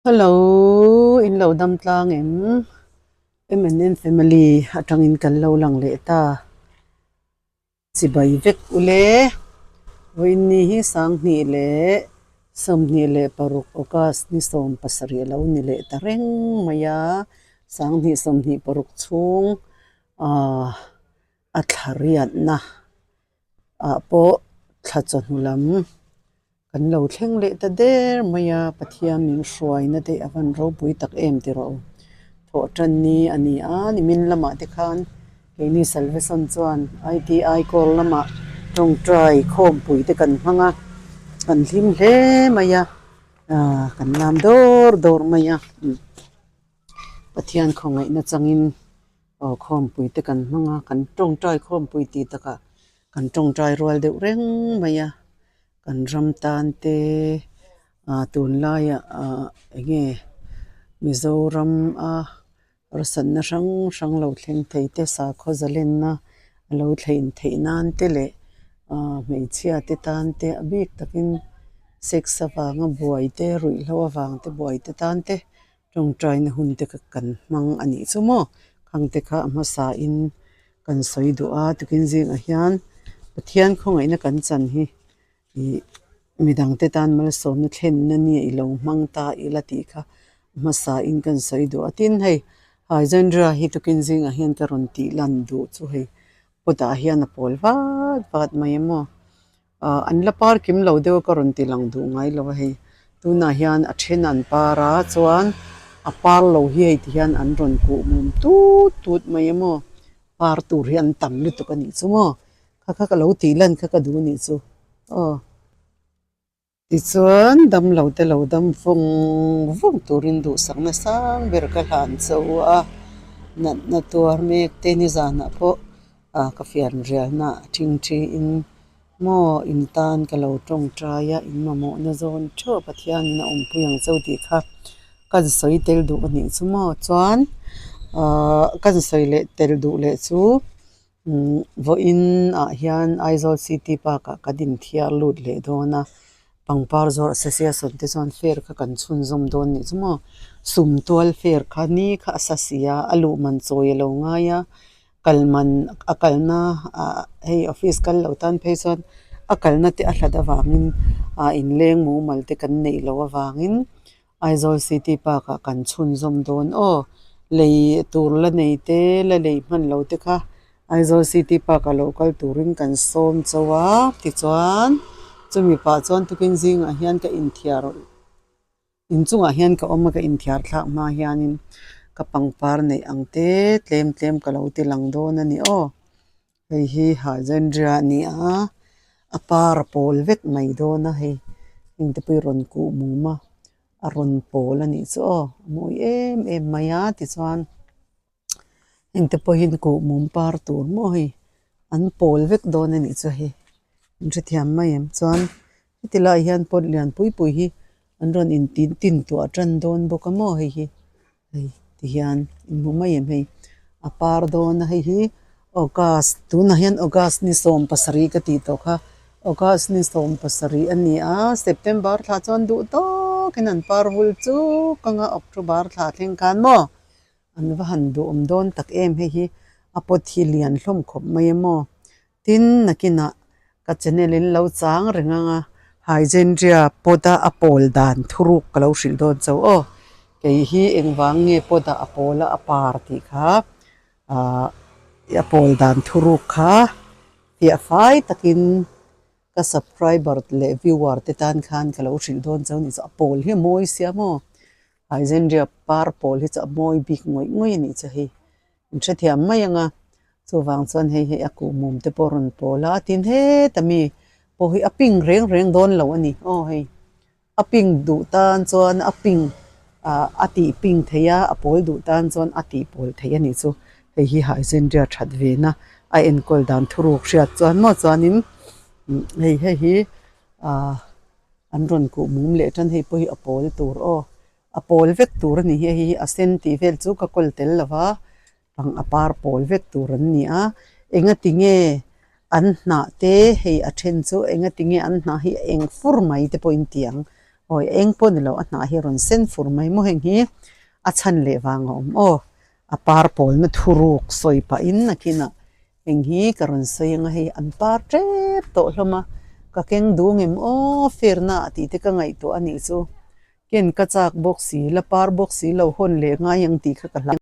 Hello, in lo dam tlang em? M&M family atangin kan lo lang leh ta. Chibai vek ule. Vawiinni hi sanghnih leh 26 August ni 17 a lo ni leh ta reng mai a. Sanghnih 26 chhung ah a thla riatna ah pawh thla chawhnu lam kan lo thleng leh ta der mai a, Pathian min hruaina te a van ropui tak em ti rawh u. Thawh tan ni a ni a, nimin lamah te khan keini Salvation chuan ITI Corps lamah tawngtai khawmpui te kan hmang a, kan hlim hle mai a, ah kan lam dawr dawr mai a. Pathian khawngaihna changin aw khawmpui te kan hmang a, kan tawngtai khawmpui tih takah kan tawngtai rual deuh reng mai a, kan ram tan te ah tunlaiah ah eng nge Mizoram a harsatna hrang hrang lo thleng thei te sakhaw zalenna a lo thlen theih nan te leh ah hmeichhia te tan te a bik takin sex avanga buai te ruihhlo avang te buai te tan te. Tawngtaina hun te kha kan hmang a nih chu maw? Khang te kha a hmasa in kan sawi duh a, tukin zingah hian Pathian khawngaihna kan chan hi ih midang te tan malsawmna thlenna ni i lo hmang ta ila tih kha a hmasa in kan sawi duh a. Tin hei Hyzandra hi tukin zingah hian ka rawn tih lan duh chu hei kawtah hian a pawl vat vat mai a maw? Ah an la par kim lo deuh a ka rawn ti lang duh ngai lo a hei tunah hian a then an par a chuan a par lo hi hei ti hian an rawn kuh mum tut tut mai a maw par tur hi an tam lutuk a nih chu maw kha kha ka lo tih lan kha ka duh a nih chu aw. Tichuan damlo te lo dam vawng vawng turin duhsakna sang ber ka hlan cho a, natna tuar mek te nizanah pawh ah ka fian rialna a thingthiin maw in tan ka lo tawngtai a, in mamawhna zawn theuh a Pathianin a awmpui ang cheu tih kha kan sawi tel duh a nih chu maw chuan ah kan sawi leh tel duh leh chu. Vawiin ah hian Aizawl City Park ah kan inthiar lut leh dawn a, pangpar zawrh association te chuan fair kha kan chhunzawm dawn nih chu maw, sumtual fair kha ni kha a sa si a, a luh man chawi a lo ngai a, kal man a kalna ah hei office kal loh tan phei chuan a kalna te a hlat avangin ah inleng mumal te kan neih loh avangin Aizawl City Park ah kan chhunzawm dawn aw. Lei tur la nei te la lei hman lo te kha Aizawl City Park ah lo kal turin kan sawm chauh a tichuan chumi pah chuan tukin zingah hian ka inthiar inchungah hian ka awm a ka inthiar thlak hma hianin ka pangpar neih ang te tlem tlem ka lo ti lang dawn a ni aw. Hei hi Hyzandria a ni a, a par a pawl vek mai dawn a hei heng te pawh hi rawn kuh mum a, a rawn pawl a nih chu aw a mawi em em mai a tichuan heng te pawh hi kuh mum par tur maw hei an pawl vek dawn a nih chu hei an hrethiam mai em chuan heti laiah hian pot lian pui pui hi an rawn intin tin tuah tan dawn bawk a maw hei hi. Hei ti hian in hmu mai em hei a par dawn a hei hi august tunah hian august ni 17 ka tih tawh kha august ni 17 a ni a september thla chuan duh tawkin an par vul chuk ang a october thla thleng khan maw an va han duhawm dawn tak em hei hi a pot hi lian hlawm khawp mai a maw. Tin, nakinah ka channel in lo chang reng ang a, Hyzandria pot a a pawl dan thuruk ka lo hrilh dawn chauh aw. Kei hi engvang nge pot ah a pawl a a par tih kha ah a pawl dan thuruk kha fiah fai takin ka subscriber leh viewer te tan khan ka lo hrilh dawn chauh a ni chu. A pawl hi a mawi sia maw? Hyzandria par pawl hi chu a mawi bik ngawih ngawih a nih chu hei. In hrethiam mai ang a, chuvang chuan hei hi a kuhmum te pawh a rawn pawl a, tin heta mi pawh hi a pink reng reng dawn lo a ni aw hei a pink duh tan chuan a pink ah a tih pink thei a, a pawl duh tan chuan a tih pawl thei a nih chu hei hi Hyzandria that ve na a enkawl dan thuruk hriat chuan maw chuanin hei hei hi ah an rawn kuhmum leh tan hei pawh hi a pawl tur aw. A pawl vek tur a ni hi hei hi a sen tih vel chu ka kawl tel lo va pang a par pawl vek tur an ni a enga ti nge an hnah te hei a then chu enga ti nge an hnah hi a eng fur mai te pawhin ti ang. Awi eng pawh ni lo a hnah hi a rawn sen fur mai maw heng hi a chhan leh vang a awm aw a par pawlna thuruk sawi pahin a kinah heng hi ka rawn sawi ang a hei an par tep tawh hlawm a ka keng dung em aw firna ah tih te ka ngaihtuah a nih chu ken ka chak bawk si la par bawk si lo hawn leh ngai ang tih kha ka hlau.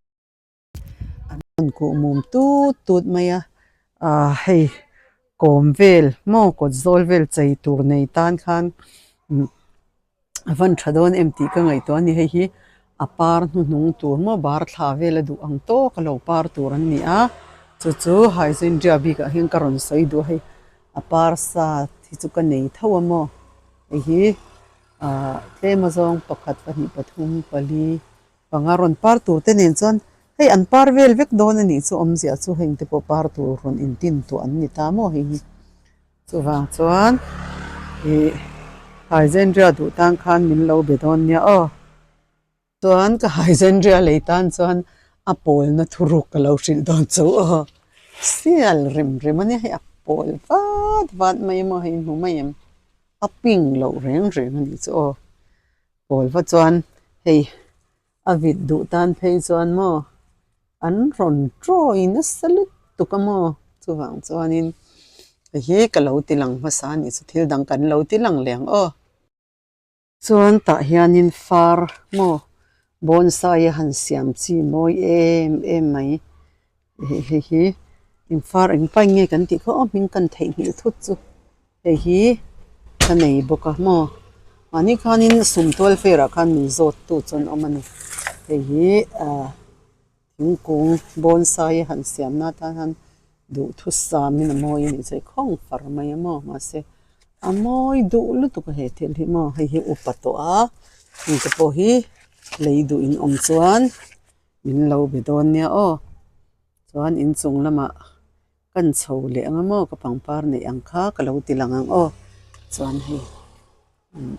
An rawn kuh mum tut tut mai a ah hei kawm vel maw kawt zawl vel chei tur nei tan khan a van tha dawn em tih ka ngaihtuah a ni hei hi a par hnuhnung tur maw bar thla vel a duh ang tawk a lo par tur an ni a chu chu hydrangea bikah hian ka rawn sawi duh a hei a par sa hi chu ka nei tho a maw hei hi ah tlem azawng pakhat pahnih pathum pali. Panga rawn par tur te nen chuan hei an par vel vek dawn a nih chu awmzia chu heng te pawh par tur rawn intin tawh an ni ta maw hei hi. Chuvang chuan ih Hyzendria duh tan khan min lo be dawn nia aw. Chuan ka Hyzendria lei tan chuan a pawlna thuruk ka lo hrilh dawn chu aw. Sial rem rem a nia hei a pawl vat vat mai a maw hei hmu mai em a pink loh reng reng a nih chu aw. Pawl va chuan hei a vit duh tan phei chuan maw an rawn tawih nasa lutuk a maw chuvang chuanin hei hi ka lo ti lang hmasa a nih chu thil dang kan lo ti lang leh ang aw. Chuan tah hianin far maw bonsai a han siam chi mawi em em mai hei hi eng far eng pain nge kan tih kha aw hming kan theihnghilh thut chu. Hei hi ka nei bawk a maw mahni khanin sumtual fair ah khan min zawt tu chu an awm a ni hei hi ah thingkung bonsai a han siam na atan hian duhthusam in a mawi a nih chu hei khawng far mai a maw mahse a mawi duh lutuk a he thil hi maw hei hi upa tawh a heng te pawh hi lei duh in awm chuan min lo be dawn nia aw chuan inchung lamah. Kan chho leh ang a maw ka pangpar neih ang kha ka lo ti lang ang aw chuan hei umm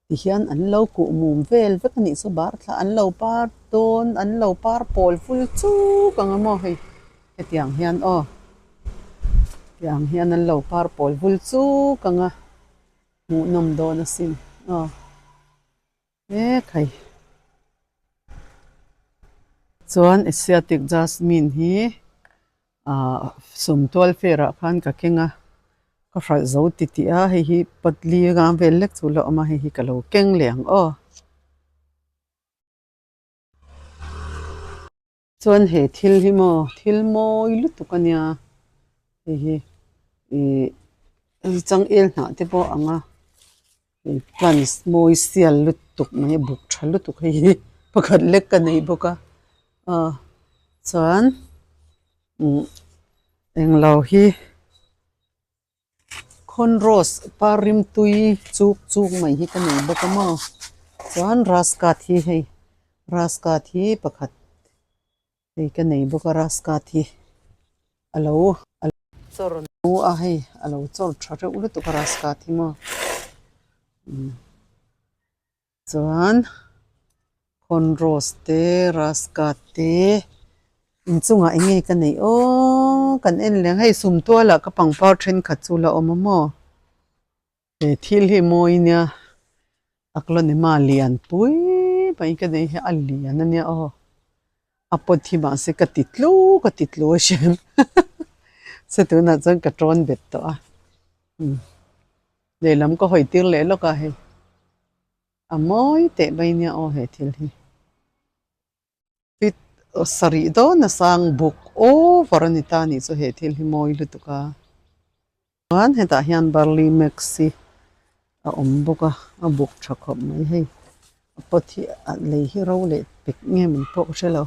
tihian an lo kuh mum vel vek a nih chu bar thla an lo par dawn an lo par pawl vul chuk ang a maw hei hetiang hian aw hetiang hian an lo par pawl vul chuk ang a hmuhnawm dawn asin aw. Mek hei chuan asiatic jasmine hi ah sawmtual fair ah khan ka keng a ka hralh zo ti tih a hei hi patli ram vel lek chu la awm a hei hi ka lo keng leh ang aw. Chuan he thil hi maw thil mawi lutuk a nia hei hi ih hei changel hnah te pawh a ang a hei plants mawi sial lutuk mai a buk tha lutuk hei hi pakhat lek ka nei bawk a aw chuan umm englo hi. Khawn rose par rimtui chuk chuk mai hi ka nei bawk a maw chuan grass cut hi hei grass cut hi pakhat hei ka nei bawk a grass cut hi a lo chawr no a hei a lo chawr tha reuh lutuk a grass cut hi maw umm. Chuan khawn rose te rascat te inchungah eng nge ka neih aw kan en leh ang hei sumtualah ka pangpar thenkhat chu la awm a maw he thil hi mawi nia aglonema lian pui mai ka nei hi a lian ania aw a pot hi mahse ka ti tlu ka ti tlu a hriat se tunah chuan ka tawn bet tawh a umm. Lehlam ka hawi tir leh lawk a hei a mawi teh mai nia aw he thil hi fit sarih dawn a sang buk over a ni ta anih chu he thil hi mawi lutuk a chuan hetah hian barley max hi a awm bawk a a buk tha khawp mai hei a pot hi a lei hi ro leh pek nge min pawh ka hre lo.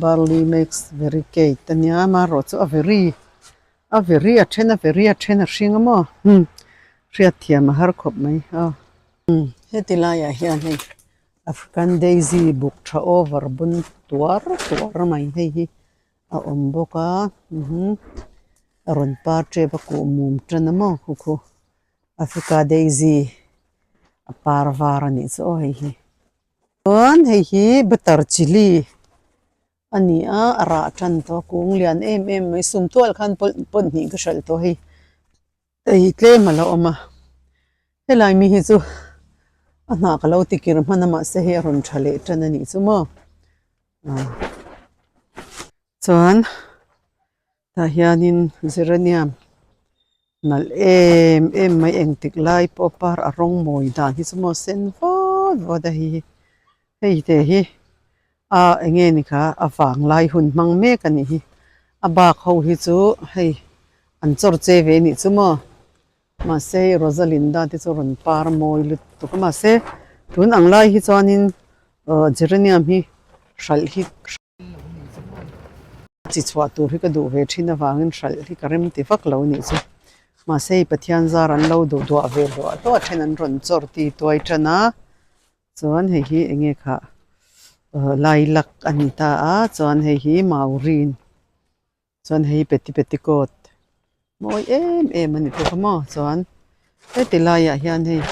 Barley makes very cake a nia amaherawh chu a very a very a then a very a then a hring a maw umm hriatthiam a har khawp mai aw umm heti laiah hian hei African daisy buk tha over bun tuar tuar mai hei hi a awm bawk a mhm a rawn par tep a kuh mum tan a maw khu khu Africa daisy a par var a nih chu aw hei hi. Chuan hei hi butter chilli a ni a a rah tan tawh a kung lian em em mai sum tual khan pawlh pawt hnih ka hralh tawh hei hei tlem a la awm a helai mi hi chu. A hnah ka lo ti kir hman a mahse hei a rawn tha leh tan a nih chu maw chuan tah hianin geranium nalh em em mai engtik lai pawh par a rawng mawi dan hi chu maw sen vawt vawt a hei hi hei te hi a eng nge ni kha a vang lai hun hmang mek a nih hi a bak ho hi chu hei an chawr che ve a nih chu maw. Mahse hei Rosalinda te chu rawn par mawi lutuk a mahse tun ang lai hi chuanin aw geranium hi hralh hi chi chhuah tur hi ka duh ve thin avangin hralh hi ka rem ti vak lo a nih chu mahse hei Pathian zar an lo duh duah ve hluah hluah then an rawn chawr ti tuai tan a chuan hei hi eng nge khah aw lilac a ni ta a chuan hei hi maurin. Chuan hei peti petticoat mawi em em a ni bawk a maw chuan heti laiah hian hei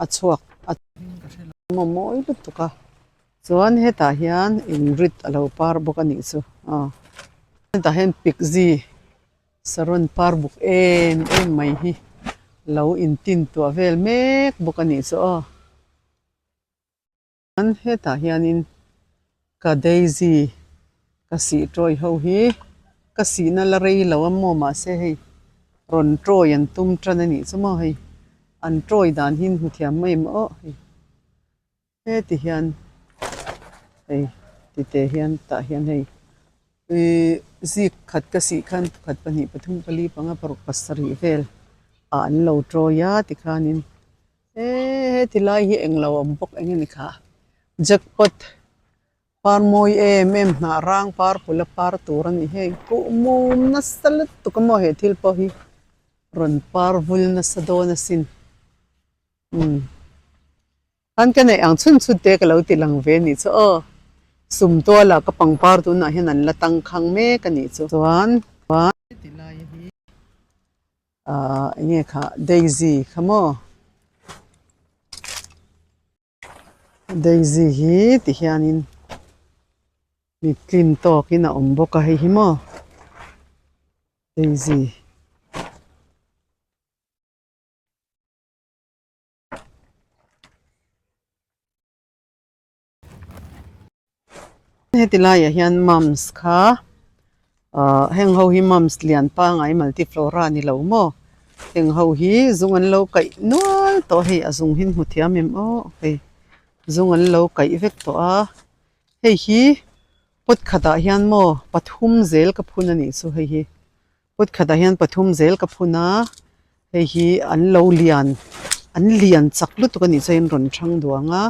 a chhuak a mawi lutuk a chuan hetah hian ingrid a lo par bawk a nih chu aw hetah hian pikzi saron par buk em em mai hi lo intin tuah vel mek bawk a nih chu aw. Chuan hetah hianin ka daisy ka sih tawi ho hi ka sihna la rei lo a maw mahse hei rawn tawi an tum tan a nih chu maw hei an tawi dan hi hmu thiam mai maw aw hei heti hian hei tite hian tah hian hei ihh zik khat ka sih khan pakhat pahnih pathum pali panga paruk pasarih vel ah an lo tawi a tikhanin. Eee heti lai hi englo awm bawk eng nge ni kha jackpot par mawi em em hnah rang par pula par tur a ni hei kuh mum nasa lutuk a maw he thil pawh hi rawn par vul nasa dawn asin umm khan ka neih ang chhun chhun te ka lo ti lang ve anih chu aw sum tuala ka pangpar tunah hian an la tangkhang mek anih chu chuan heti lai hi. Ahh eng nge kha daisy kha maw daisy hi ti hianin mi tlin tawkin a awm bawk a hei hi maw daisy. Heti laiah hian mums kha ahh heng ho hi mums lian pangai multiflora a ni lo maw heng ho hi zung an lo kaih nual tawh a hei a zung hi an hmu thiam em aw hei zung an lo kaih vek tawh a hei hi pot khatah hian maw pathum zel ka phun a nih chu hei hi. Kut khatah hian pathum zel ka phun a, hei hi an lo lian an lian chak lutuk a nih chuan in rawn chhang duang a,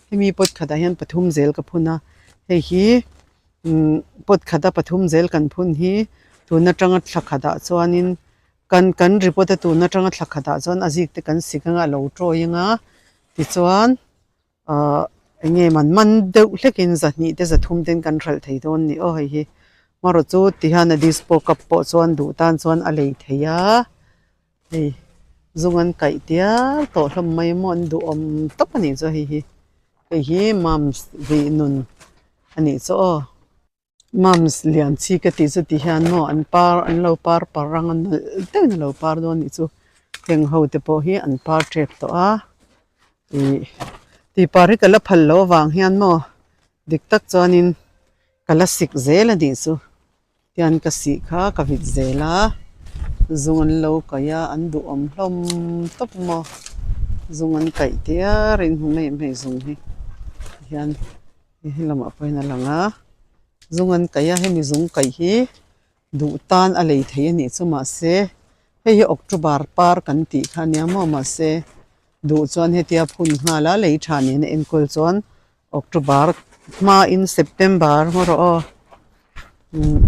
hemi pot khatah hian pathum zel ka phun a, hei hi umm pot khata pathum zel kan phun hi tun atanga thla khatah chuanin kan kan report a tun atanga thla khatah chuan a zik te kan sik anga a lo tawi anga tichuan. Ahh eng nge man man deuh hlekin zahnih te zathum ten kan hralh thei dawn a ni aw hei hi marawh chu ti hian a dispo cup pawh chuan duh tan chuan a lei thei a hei zung an kaih tial tawh hlawm mai maw an duhawm tawp a nih chu hei hi hei hi mums vih nun a nih chu aw. Mums lian chi ka tih chu ti hian maw an par an lo par par ang a nalh deuhin a lo par dawn anih chu heng ho te pawh hi an par tep tawh a ih tih par hi ka la phal loh avang hian maw dik tak chuanin ka la sik zel anih chu tian ka sih kha ka vit zel a zung an lo kaih a an duhawm hlawm tawp maw zung an kaih tiar in hmu mai em hei zung hi tihian. He lamah pawh hian a lang a zung an kaih a hemi zung kaih hi duh tan a lei theih a nih chu mahse hei hi october par kan tih kha ania maw mahse duh chuan hetia phun nghal a lei tha nen a enkawl chuan october hmain september maw rawh aw umm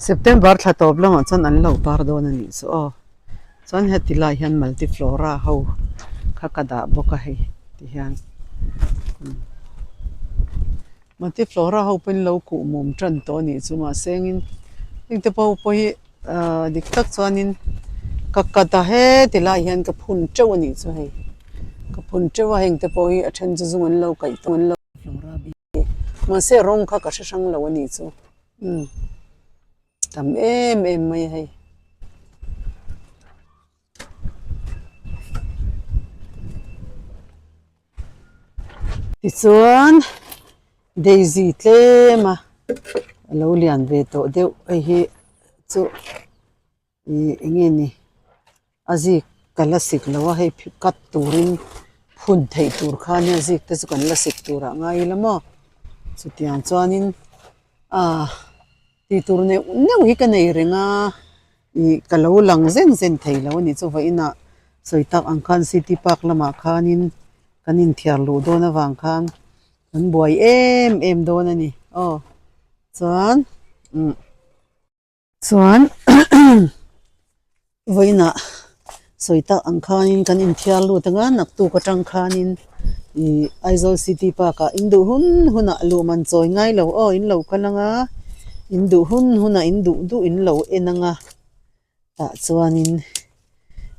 september thla tawp lamah chuan an lo par dawn a nih chu aw chuan heti lai hian multiflora ho kha ka dah bawk a hei ti hian multiflora ho pawhin lo kuh mum tan tawh a nih chu mahse engin heng te pawh pawh hi ahh dik tak chuanin ka cut a heti lai hian ka phun teuh a nih chu hei ka phun teuh a heng te pawh hi a then chu zung an lo kaih tawh an lo. Mahse rawng kha ka hre hrang lo a nih chu umm tam em em mai a hei. Tichuan Daisy tlem a a lo lian ve tawh deuh hei hi chu ih eng nge ni a zik ka la sik lo a hei cut turin phun theih tur kha nia zik te chu kan la sik turah ngai ila maw chutiang chuanin ah tih tur neuh neuh hi ka nei reng a ih ka lo lang zen zen thei lo a nih chu vawiinah sawi tak ang khan city park lamah khanin kan inthiar luh dawn avang khan kan buai em em dawn a ni aw chuan umm. Chuan vawiinah sawi tak ang khanin kan inthiar lut ang a, naktuk atang khanin ih Aizawl City Park ah in duh hun hunah luh man chawi ngai lo aw in lo kal ang a, in duh hun hunah in duh duh in lo en ang a, tah chuanin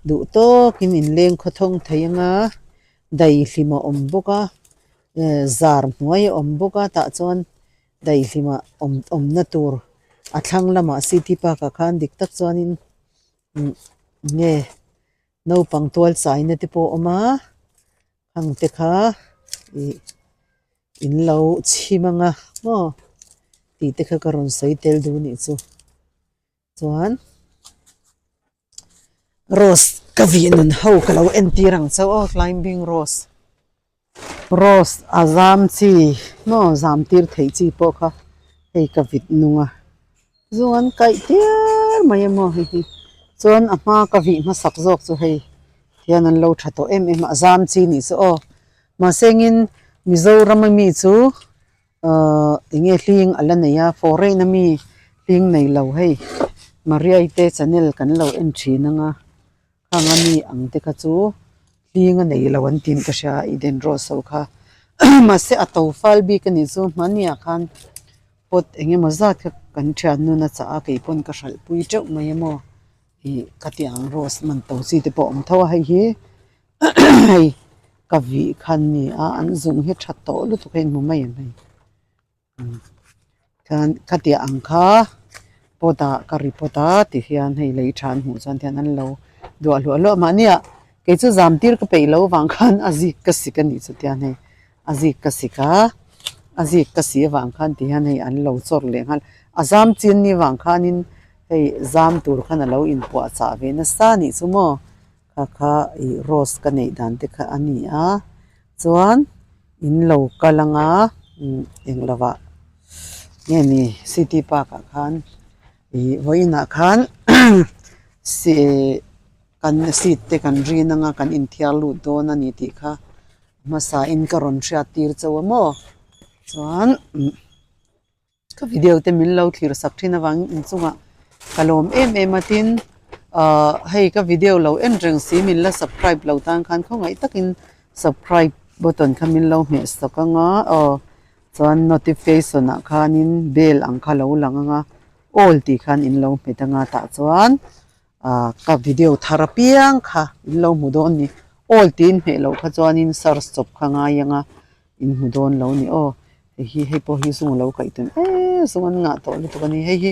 duh tawkin in leng khawthawng thei ang a, daihlim a awm bawk a, zar hnuai a awm bawk a tah chuan. Daihlimah awm awmna tur a thlang lamah city park ah khan dik tak chuanin umm nge naupang tual chaina te pawh a awm a hang te kha ih in lo chhim ang a maw tih te kha ka rawn sawi tel duh anih chu. Chuan rose ka vih nun ho ka lo entir ang chauh aw climbing rose rose a zam chi maw zam tir theih chi pawh kha hei ka vit nung a zung an kaih tir mai a maw hei hi chuan a hma ka vih hmasak zawk chu hei hian an lo tha tawh em em a a zam chi nih chu aw mahse engin Mizoram ami chu. Ahh enge hling a la nei a foreign ami hling nei lo hei Mariai te channel kan lo en thin anga khang ami ang te kha chu hling a nei lo an tih ka hria a Eden Rose ho kha mahse a to fal bik a nih chu hmaniah khan pot eng emaw zat kha kan thian nun a chah a kei pawn ka hralh pui teuh mai a maw ih ka tih ang rose man to chi te pawh a awm tho a hei hi. Hei ka vih khan ni a an zung hi tha tawh lutuk a inhmu mai ang hei khan khatiang ang kha pot ah ka ri pot a ti hian hei lei tha an hmuh chuan tihian an lo duah hluah hluah mahni ah kei chu zam tir ka peih loh avang khan a zik ka sik a nih chu tihian hei a zik ka sik a a zik ka si avang khan ti hian hei an lo chawr leh nghal a zam chin ni vang khanin hei zam tur khan a lo inpuah chah ve nasa a nih chu maw. Kha kha ih rose ka neih dan te kha a ni a chuan in lo kal anga eng lovah nge ni city park ah khan ih vawiinah khan kan seat te kan rin anga kan inthiar lut dawn a ni tih kha hmasa in ka rawn hriat tir chauh a maw chuan. Ka video te min lo thlir sak thin avangin inchungah ka lawm em em a tin ahh hei ka video lo en reng si min la subscribe lo tan khan khawngaih takin subscribe button kha min lo hmeh sak ang a aw chuan notification ah khanin bell ang kha lo lang ang a all tih khan in lo hmet ang a tah chuan ahh ka video thar apiang kha in lo hmu dawn a ni all tih in hmeh loh kha chuanin search chawp kha ngai ang a. In hmu dawn lo ni aw hei hi hei pawh hi zung alo kaih tum eee zung an ngah tawh lutuk a ni hei hi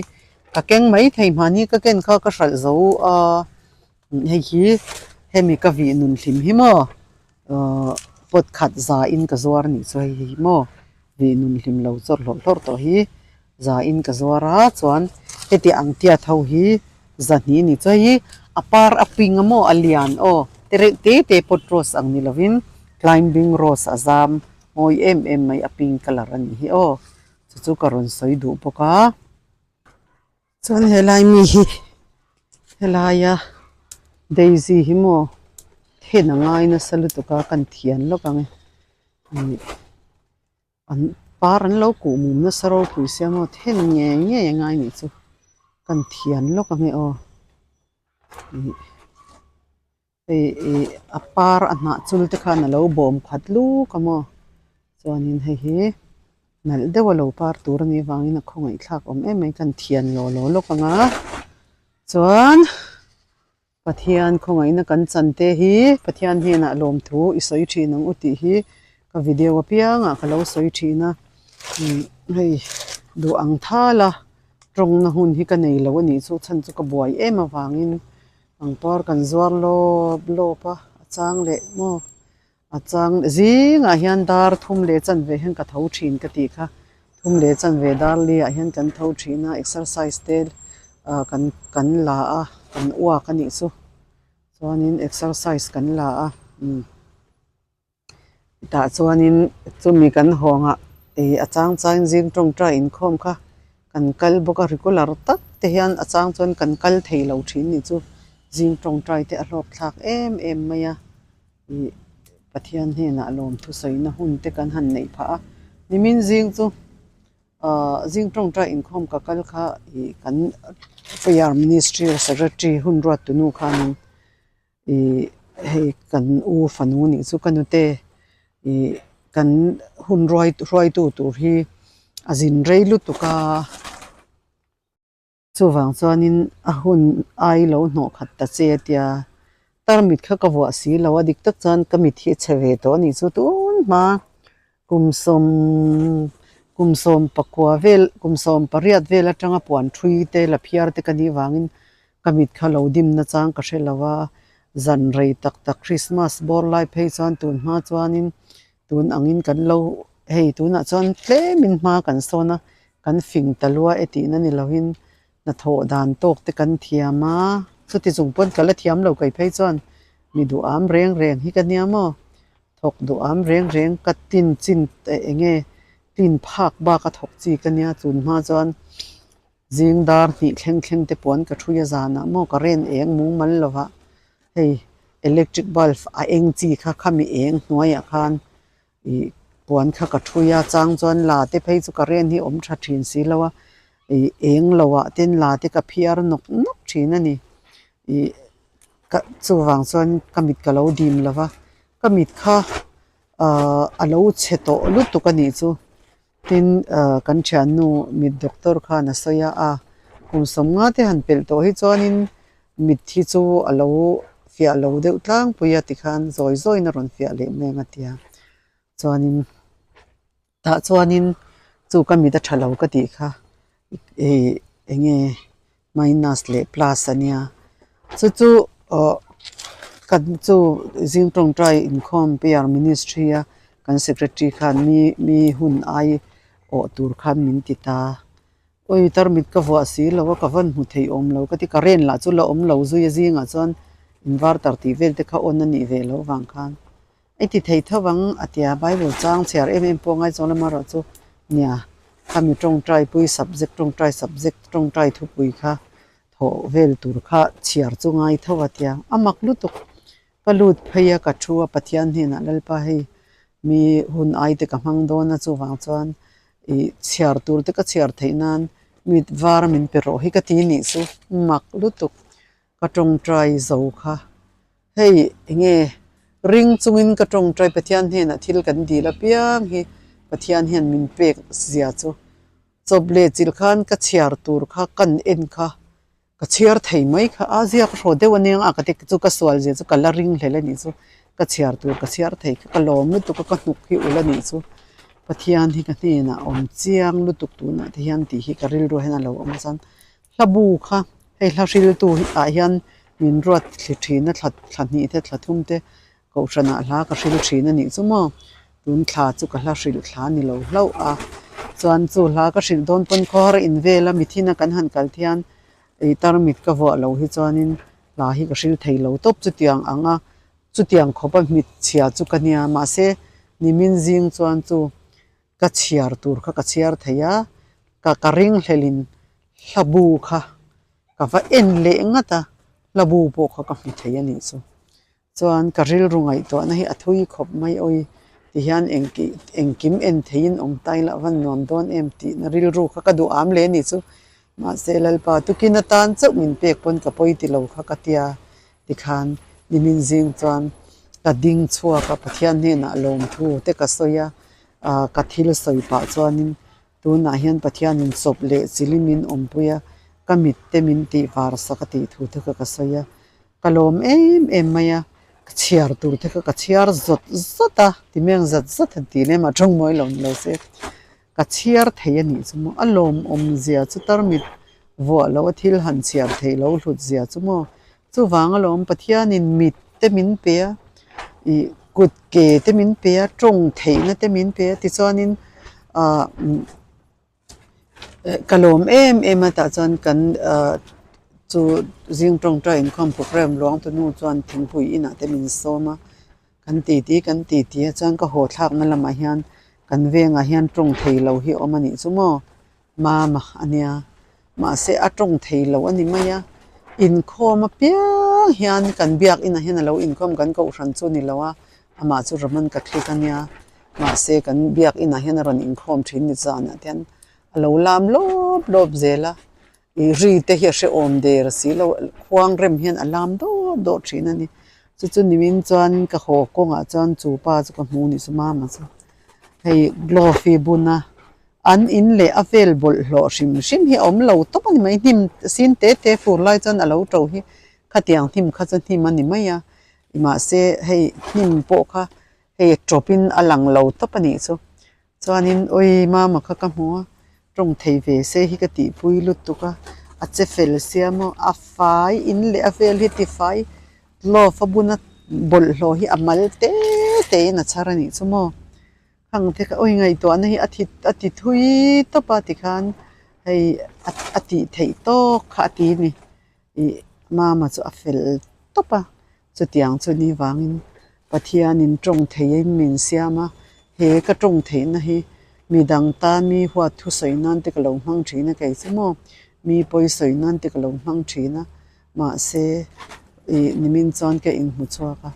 ka keng mai thei mahni ka ken kha ka hralh zo a hei hi hemi ka vih nun hlim hi maw ahh pot khat za in ka zuar a nih chu hei hi maw vih nun hlim lo chawr hlawrh hlawrh tawh hi za in ka zuar a chuan heti ang tiat ho hi zahnih a ni chu hei hi a par a ping a maw a lian aw te reuh te te pot rose ang ni lovin climbing rose a zam mawi em em mai a pink colour a nih hi aw chu chu ka rawn sawi duh bawk a chuan helai mi hi helaia daisy hi maw then a ngai nasa lutuk a kan thian lawk ang e ih. An par an lo kuh mum nasa ropui sia maw then ngei ngei a ngai nih chu kan thian lawk ang e aw ih hei ih a par a hnah chul te khan a lo bawm khat luk a maw chuanin hei hi nalh deuh a lo par tur a nih avangin a khawngaih thlak awm em mai kan thian law law lawk ang a chuan. Pathian khawngaihna kan chan te hi Pathian hnenah lawmthu i sawi thin ang u tih hi ka video apiangah ka lo sawi thin a umm hei duh ang thal a tawngna hun hi ka nei lo a nih chu chhan chu ka buai em avangin pangpar kan zuar lawp lawp a a chang leh maw. A chang zingah hian dar thum leh chanve hian ka tho thin ka tih kha thum leh chanve dar li ah hian kan tho thin a exercise te ah kan kan la a kan uak a nih chu chuanin exercise kan la a umm. Tah chuanin chumi kan hawngah ih a chang changin zing tawngtai inkhawm kha kan kal bawk a regular tak te hian a chang chuan kan kal thei lo thin nih chu zing tawngtai te a hlawk thlak em em mai a ih Pathian hnenah lawmthu sawina hun te kan han neih phah a nimin zing chu ahh zing tawngtai inkhawm ka kal kha ih kan prayer ministry secretary hun ruat tunu khanin. Ih hei kan u fanu nih chu ka nute ih kan hun ruai hruaitu tur hi a zin rei lutuk a chuvang chuanin a hun ai lo hnawh khat ta che a tia tarmit kha ka vuah si lo a dik tak chuan ka mit hi a chhe ve tawh a nih chu tun hma kum sawm kum sawm pakua vel kum sawm pariat vel atanga puan thui te la phiar te ka nih vangin Ka mit kha lo dim nachang ka hre lo a, zan rei tak tak Christmas bawr lai phei chuan tun hma chuanin tun angin kan lo hei tunah chuan tlemin hma kan sawn a, kan fing ta lua e tihna ni loin hnathawh dan tawk te kan thiam a, chuti chung pawn ka la thiam lo kai phei chuan mi duham reng reng hi ka nia maw, thawk duham reng reng ka tin chin eng nge tin phak bak a thawk chi ka nia tun hma chuan. Zing dar hnih thleng thleng te puan ka thui a zanah maw ka ren eng mumal lova hei electric bulb a eng chi kha khami eng hnuaiah khan ih puan kha ka thui a chang chuan la te phei chu ka ren hi awm tha thin si lo a ih eng lo ah ten la te ka phiar nawk nawk thin a ni ih ka chuvang chuan ka mit ka lo dim lo va ka mit kha ahh a lo chhe tawh lutuk a nih chu. Tin, kan thiannu mit doctor khan a sawi a, a kum sawmnga te han pelh tawh hi chuanin mit hi chu a lo fiah lo deuh tlangpui a tikhan zawi zawiin a rawn fiah leh mai ang a ti a. Chuanin tah chuanin chu ka mit a tha lo ka tih kha ih eng nge minus leh plus a nia chu chu aw kan chu zing tawngtai inkhawm prayer ministry a kan secretary khan mi mi hun ai awh tur khan min ti ta awi tarmit ka vuah si lo a ka van hmu thei awm lo ka ti current lah chu la awm lo zui a zingah chuan inverter tih vel te kha on a nih ve loh vang khan. I ti thei tho vang a tia Bible chang chhiar em em pawh ngaihchawng lama erawh chu nia khami tawngtai pui subject tawngtai subject tawngtai thupui kha thawh vel tur kha chhiar chu ngai tho a tia a mak lutuk ka lut phei a ka thu a Pathian hnenah Lalpa hei mi hun ai te ka hmang dawn a chuvang chuan ih chhiar tur te ka chhiar theih nan mit var min pe rawh hi ka ti nih chu mak lutuk ka tawngtai zo kha. Hei enge ring chungin ka tawngtai Pathian hnenah thil kan dil apiang hi Pathian hian min pek zia chu chawp leh chilh khan ka chhiar tur kha kan en kha ka chhiar thei mai kha a ziak hraw deuh aniang a ka ti chu ka sual zia chu ka la ring hlel anih chu ka chhiar tur ka chhiar thei kha ka lawm lutuk a ka hnuk hi ulh anih chu Pathian hi ka hnenah awm chiang lutuk tunah te hian tih hi ka rilru hian a lo awm a chuan Hla bu kha hei hla hriltu ah hian min ruat thli thin a thla thla hnih te thla thum te kohhranah hla ka hril thin a nih chu maw tun thla chu ka hla hrilh thla a ni lo hlauh a chuan chu hla ka hrilh dawn pawn khawhar in vel a mithina kan han kal thian ei tarmit ka vuah lo hi chuanin hla hi ka hril thei lo tawp chutiang ang a chutiang khawp a hmitchhia chu ka nia mahse nimin zing chuan chu. Ka chhiar tur kha ka chhiar thei a, ka ka ringhlelin hla bu kha ka va en leh ngat a, hla bu pawh kha ka hmu thei a nih chu. Chuan ka rilru ngaihtuahna hi a thui khawp mai awi tihian engkih engkim en theiin awm ta ila a van nuam dawn em tihna rilru kha ka duh am leh a nih chu. Mahse Lalpa tukin atan chauh min pek pawn ka pawi ti lo kha ka tia tikhan nimin zing chuan ka ding chhuak a Pathian hnenah lawmthu te ka sawi a. Ah ka thil sawi pah chuanin tunah hian Pathianin chawp leh chilin min awmpui a, ka mit te min tih var sak a tih thu te kha ka sawi a, ka lawm em em mai a, ka chhiar tur te kha ka chhiar zawt zawt a, ti mai ang zat zat han tih lem a tawng mawi lo ni lo se, ka chhiar thei a nih chu maw, a lawmawm zia chu tarmit vuah loh a thil han chhiar theih lo hlut zia chu maw, chuvang alawm Pathianin mit te min pe a, ih. Kut ke te min pe a, tawng theihna te min pe a tichuanin ah ka lawm em em a tah chuan kan ah chu zing tawngtai inkhawm program luang tu hnu chuan thingpui inah te min sawm a kan titi kan titi a chuan ka haw thlakna lamah hian kan vengah hian tawng thei lo hi a awm a nih chu maw. Mama a nia, mahse a tawng thei lo a ni mai a, inkhawm apiang hian kan biakinah hian a lo inkhawm kan kohhran chu a ni lo a, amah chu Roman Catholic a nia, mahse kan biakinah hian a rawn inkhawm thin ni zanah te hian a lo lam lawp lawp zel a, ih ri te hi a hrehawm der si lo, khuang rem hian a lam dawt dawt thin a ni, chu chu nimin chuan ka haw kawngah chuan chu pa chu ka hmu ni chu Mama chu hei glove hi bun a. An in leh a vel bawlhhlawh hrim hrim hi a awm lo tawp a ni mai. Hnim sin te te fur lai chuan a lo to hi khatiang hnim kha chu hnim a ni mai a, mahse hei hnim pawh kha hei tawpin a lang lo tawp a nih chu. Chuanin awi mama kha ka hmu a, tawng thei ve se hi ka tihpui lutuk a, a che fel sia maw a fai in leh a vel hi tifai glove a buna bawlhhlawh hi a mal te te in a chhar a nih chu maw. Khang te kha awi ngaihtuahna hi a thi a ti thui tawp a tikhan hei a tih theih tawk kha a ti a ni ih mama chu a fel tawp a chutiang chu ni vangin Pathianin tawng theihin min siam a he ka tawng theihna hi midang tan mi huat thu sawi nan te ka lo hmang thin a kei chu maw mi pawi sawi nan te ka lo hmang thin a mahse ih nimin chuan ka inhmu chhuak a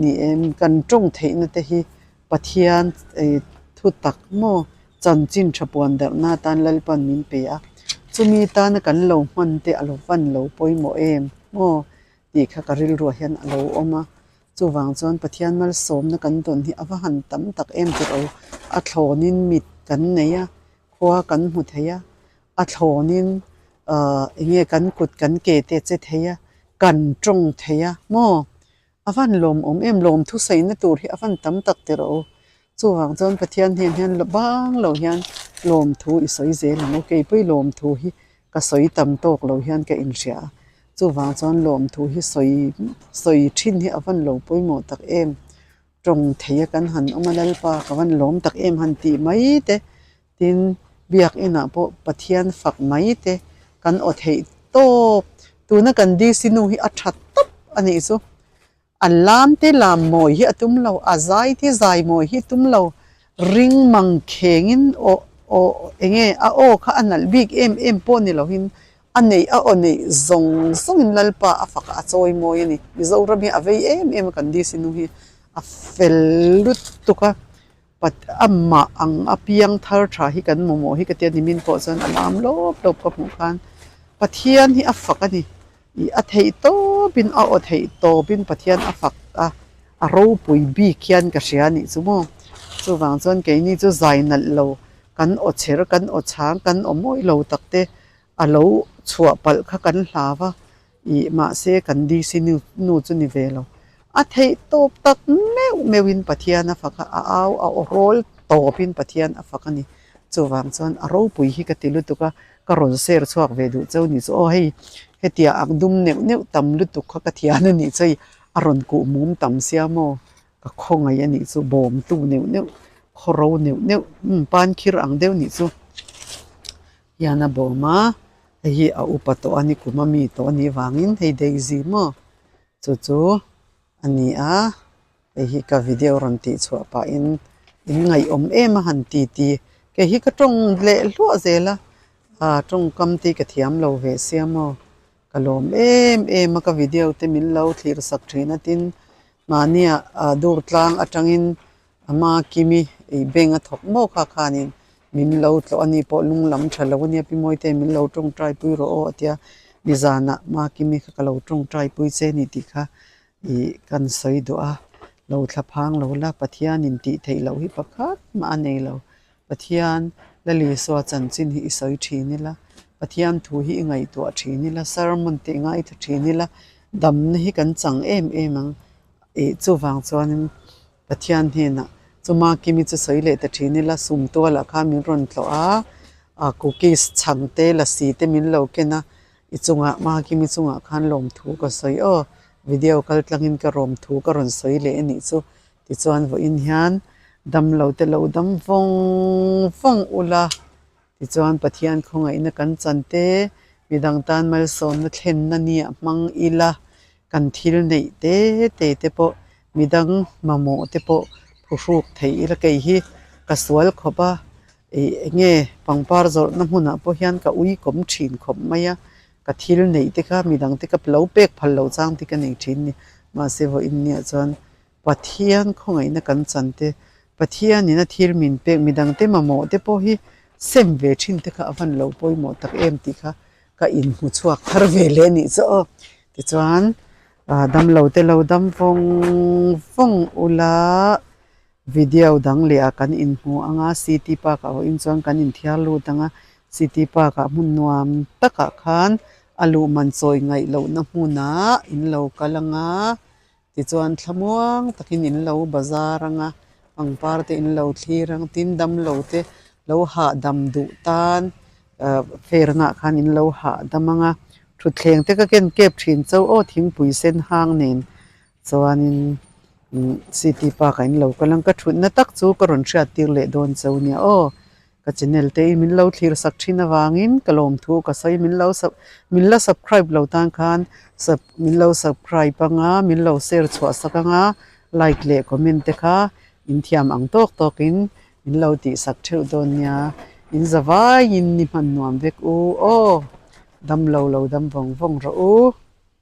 ni em kan tawng theihna te hi. Pathian thu tak maw chanchin tha puan darhna atan Lalpan min pe a, chumi tana kan lo hman te a lo van lo pawimawh em maw tih kha ka rilruah hian a lo awm a, chuvang chuan Pathian malsawmna kan dawn hi a va han tam tak em tih ro a thlawnin mit kan nei a, khua kan hmu thei a, a thlawnin ahh eng nge kan kut kan ke te a che thei a, kan tawng thei a maw. A van lawmawm em? Lawm thusaina tur hi a van tam tak teh rawh u. Chuvang chuan Pathian hnen hian bang lo hian lawmthu i sawi zel ang u. Keipawh lawmthu hi ka sawi tam tawk lo hian ka inhria a. Chuvang chuan lawmthu hi sawi sawi thin hi a van lo pawimawh tak em? Tawng thei a kan han awm a Lalpa ka van lawm tak em han tih mai te. Tin, biakinah pawh Pathian fak mai te kan aw theih tawp. Tuna kan DC nu hi a tha tawp a nih chu. A lam te lam mawi hi a tum lo, a zai te zai mawi hi tum lo. Ring mang khengin aw aw eng nge a aw kha a nalh bik em em pawh ni loin a neih a aw neih zawng zawngin Lalpa a fak a chawi mawi a ni. Mizoram hi a vei em em a kan DC nu hi a fel lutuk a. Pat amah ang a piang thar tha hi kan mamawh hi ka tia nimin pawh chuan a lam lawp lawp ka hmuh khan Pathian hi a fak a ni ih a theih tawpin a aw theih tawpin Pathian a fak a a ropui bik hian ka hria a nih chu maw chuvang chuan keini chu zai nalh lo kan aw chher kan aw chhang kan aw mawi lo tak te a lo chhuah palh kha kan hlau a. Ih, mahse kan DC nu nu chu ni ve lo. A theih tawp tak meuh meuhin Pathian a fak a, a au a aw rawl tawpin Pathian a fak a ni. Chuvang chuan a ropui hi ka ti lutuk a, ka rawn share chhuak ve duh cheu ni chu aw hei hetia ak dum neuh neuh tam lutuk kha ka thian a nih chu hei a rawn kuh mum tam sia maw ka khawngaih a nih chu bawmtu neuh neuh khawro neuh neuh umm pankhir ang deuh nih chu hian a bawm a. Hei hi a upa tawh a ni kum a mi tawh a nih vangin hei daisy maw chu chu a ni a hei hi ka video rawn tih chhuah pahin in ngaihawm em a han ti ti kei hi ka tawng leh hluah zel a ah tawngkam te hi ka thiam lo ve sia maw ka lawm em em a ka video te min lo thlir sak thin a tin mahnia ah dur tlang atangin Ama Kimi ei bank a thawk maw kha khanin min lo tlawh a ni pawh lung lam tha lo a nia Pi Mawite min lo tawngtai pui rawh aw a tia nizanah Ma Kimi kha ka lo tawngtai pui che ni tih kha ih kan sawi duh a lo thla phang lo la Pathianin tih theih loh hi pakhat mah a nei lo Pathian Lalisua chanchin hi i sawi thin ila Pathian thu hi i ngaihtuah thin ila sermon te i ngaithla thin ila damna hi kan chang em em ang ih chuvang chuanin. Pathian hnenah chuma Kimi chu sawi leh ta thin ila, sum tualah khan min rawn tlawh a, ah cookies chhang te lasi te min lo ken a, i chungah Makimi chungah khan lawmthu ka sawi aw, video kal tlangin ka rawmthu ka rawn sawi leh a nih chu. Tichuan vawiin hian damlo te lo dam vawng vawng ula, tichuan Pathian khawngaihna kan chan te, midang tan malsawmna thlenna nia hmang ila, kan thil neih te te te pawh midang mamawh te pawh phuhruk thei ila kei hi ka sual khawp a, ih eng nge pangpar zawrhna hmunah pawh hian ka ui kawm thin khawp mai a, ka thil neih te kha midang te ka lo pek phal lo chang te ka nei thin a ni mahse vawiin nia chuan Pathian khawngaihna kan chan te Pathianin a thil min pek midang te mamawh te pawh hi sem ve thin te kha a van lo pawimawh tak em tih kha ka inhmu chhuak thar ve leh a nih chu aw tichuan ah damlo te lo dam vawng vawng ula. Video dang leh ah kan inhmu ang a, City Park ah pawhin chuan kan inthiar lut ang a, City Park ah hmun nuam takah khan a luh man chawi ngaih lohna hmunah in lo kal ang a, tichuan thlamuang takin in lo bazar ang a, pangpar te in lo thlir ang, tin damlo te lo hahdam duh tan ah fair naah khan in lo hahdam ang a, thutthleng te ka ken kep thin chauh aw thingpui sen hang nen. Chuanin City Park ah in lo kal ang ka thutna tak chu ka rawn hriat tir leh dawn cheu nia aw. Ka channel te in min lo thlir sak thin avangin ka lawmthu ka sawi min lo sub min la subscribe lo tan khan sub min lo subscribe anga min lo share chhuah sak anga like leh comment te kha in thiam ang tawk tawk in min lo tih sak theuh dawn nia in za vaiin ni hman nuam vek u aw damlo lo dam vawng vawng rawh u.